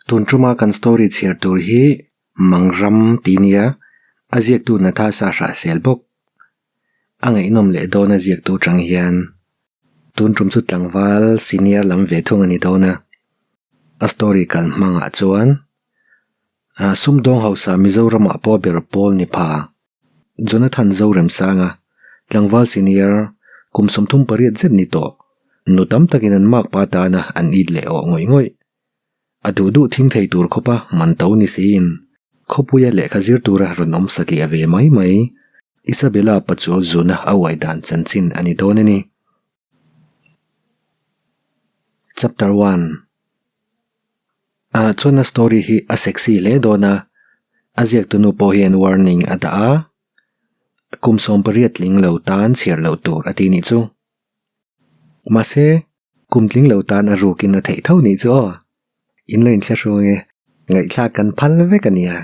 Tun tuma kan story chhiar tur hi Mangram tih nia a ziaktu Nathasa hrahsel bawk. A ngaihnawm leh dawn a ziaktu chang hian tun tum chu tlangval senior lam ve thung a ni dawn a. A story kal hmangah chuan sumdawng hausa Mizoramah pawh ber pawl ni pha. Jonathan Zoremsanga, tlangval senior, kum 38 zet ni tawh, nu tam takin an mark pa tana an it leh awh ngawih ngawih. A duh duh thing thei tur khawpa man to ni siin, khawpuia lehkha zir tura rawn awm satliah ve mai mai. Isabella pachuau zuna a uai dan chanchin a ni dawn a ni. Chapter 1. Ah chuan a story hi a sexy hle dawn a, a ziaktunu pawh hian warning a dah a, kum 18 tling lo tan chhiar loh tur a ti nih chu. Mahse, kum tling lo tan a rukin a theih tho nih chu aw. In lo inthla hrung e, ngaihthlak kan phal vek a nia.